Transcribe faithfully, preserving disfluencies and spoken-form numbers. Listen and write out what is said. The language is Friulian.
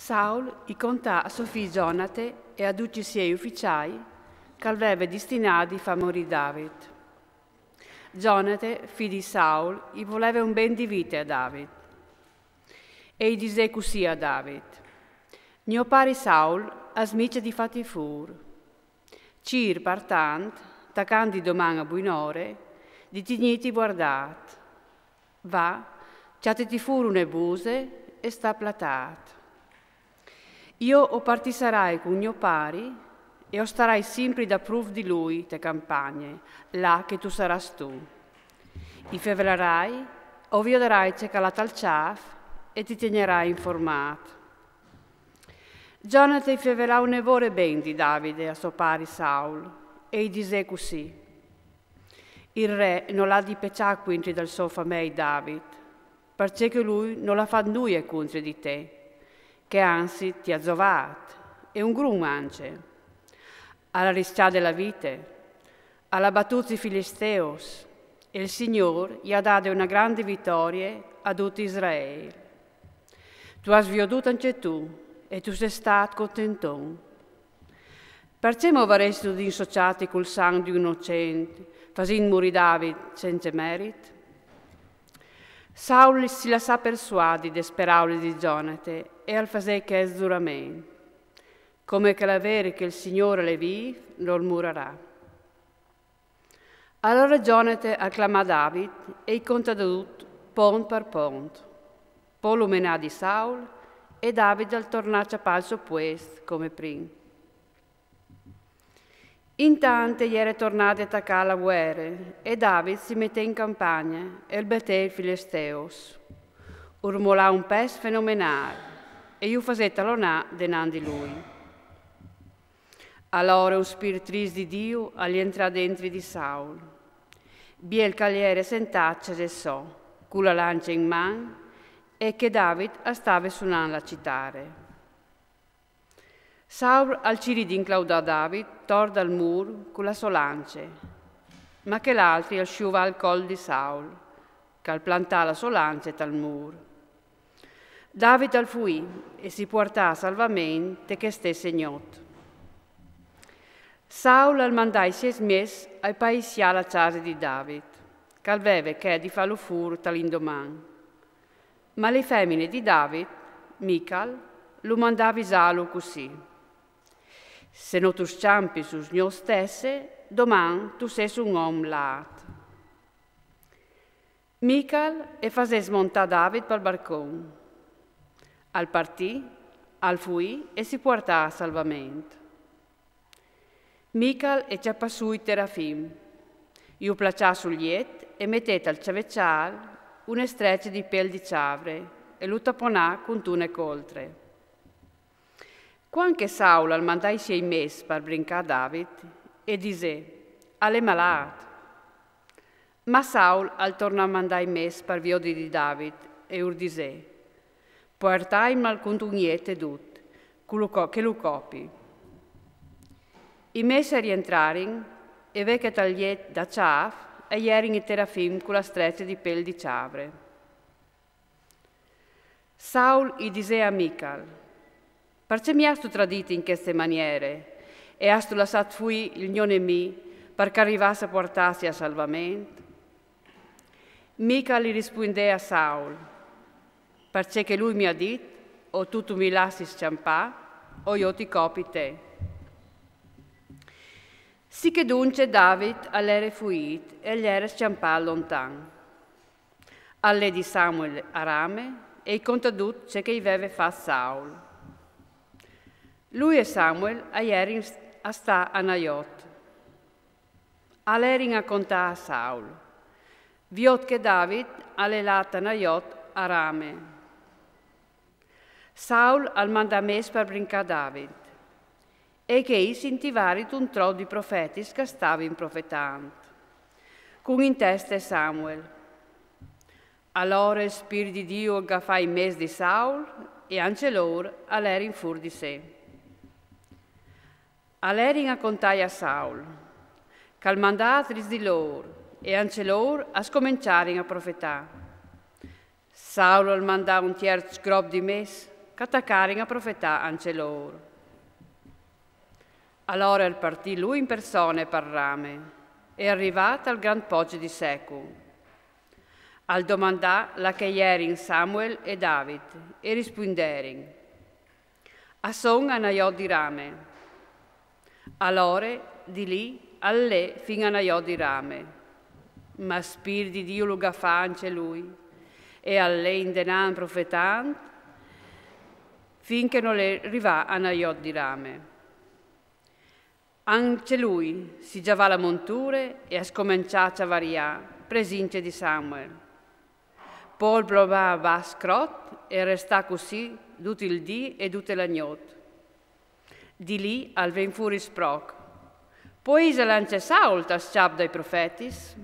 Saul i contà a so fi Jonate e a ducj i siei uficiâi che al veve distinât di fâ morî David. Jonate, fi di Saul, i voleve un ben di vite a David. E i disè cussì a David: Gno pari Saul al smice di fâti fûr. Cîr, par tant, tacant di doman a buinore, di tignîti vuardât. Va, cjatiti fûr une buse e sta platât. Jo o partissarai cun gno pari e o starai simpri dapruf di lui te campagne, là che tu sarâs tu. I fevelarai, o viodarai ce che al à tal cjâf e ti tegnarai informât. Jonate i fevelà une vore ben di Davide a so pari Saul e i disè cussì: Il re nol à di peçâ cuintri dal so famei David, parcè che lui nol à fat nuie cuintri di te, che anzi ti à zovât, e un grum ancje. Al à riscjade la vite, al à batût i filisteus, e il Signôr i à dade une grande vitorie a dut Israel. Tu âs viodût ancje tu, e tu sês stât contenton. Parcè mo varessistu di insociâti cul sanc di un inocent, fasint murî David cence merit? Saul si lassà persuadi des peraulis di Jonate e al fasè chest zurament: Come che al è vêr che il Signôr al è vîf, nol murarà. Alore Jonate al clamà David e i contà dut pont par pont. Po lu menà di Saul e David al tornà a cjapâ il so puest come prin. Intant e jere tornade a tacâ la vuere e David si metè in campagne e al batè i filisteus. Ur molà un pes fenomenâl e ju fasè talonâ denant di lui. Alore un spirt trist di Diu al jentrà dentri di Saul. Biel che al jere sentât a cjase sô, cu la lance in man, e che David al stave sunant la citare. Saul al cirì di inclaudâ David tor dal mûr cu la sô lance, ma chel altri al sciuvà al col di Saul, che al plantà la sô lance tal mûr. David al fuì e si puartà a salvament te chê stesse gnot. Saul al mandà i siei mies a paissiâ la cjase di David, che al veve chê di fâlu fûr tal indoman. Ma la femine di David, Mical, lu mandà a visâlu cussì: Se no tu scjampis su gno stesse, doman tu sês un om lât. Mical e fasè smontâ David pal barcon. Al partì, al fuì e si puartà a salvament. Mical e cjapà sù i terafim, ju plaçà sul jet e metè tal cjaveçâl une strece di pel di cjavre e lu taponà cuntune coltre. Cuant che Saul al mandà i siei mies par brincâ David, e disè: Al è malât. Ma Saul al tornà a mandâ i mies par viodi di David e ur disè: Puartaimnal cuntun jet e dut, che lu copi. I mies a rientrarin e ve che tal jet da cjâf a jerin i terafim cu la strece di pel di cjavre. Saul i disè a Mical: Parcè mi âstu tradit in cheste maniere e âstu lassât fuì il gno nemì par che al rivàs a puartâsi a salvament? Mical i rispuindè a Saul: Parcè che lui mi à dit: O tu tu mi lassis scjampâ, o jo ti copi te. Sichedunce David al jere fuît e al jere scjampât lontan. Al lè di Samuel a Rame e i contà dut ce che i veve fat Saul. Lui e Samuel a jerin a stâ a Naiot. A lerin a contâ a Saul: Viôt che David al è lât a Naiot a Rame. Saul al mandà mies par brincâ David. E chei i sintivarin un trop di profetis che a stavin profetant, cun in teste Samuel. Alore il spirt di Diu al gafà i mies di Saul e ancje lôr a lerin fûr di se. A lerin a contâi a Saul, che al mandà altris di lôr, e ancje lôr a scomençarin a profetâ. Saul al mandà un tierç grop di mies, ch'a tacarin a profetà anche lôr. Alore al partì lui in persone par Rame e al rivà tal grand poç di Secum. Al domandà là che a jerin Samuel e David e rispuinderin: A son a Naiot di Rame. Alore di lì al lè fin a Naiot di Rame. Ma Spirt di Diu lu gafà anche lui, e al lè indenant profetand fin che nol è rivà a Naiot di Rame. Anche lui si giavà la monture e a scomençà a ciavarià presince di Samuel. Po al bromà a bas crot e al restà cussì dut il dì e dute la gnot. Di lì al ven fûr il sproc: Po isal anche Saul tal s-cjap dai profetis?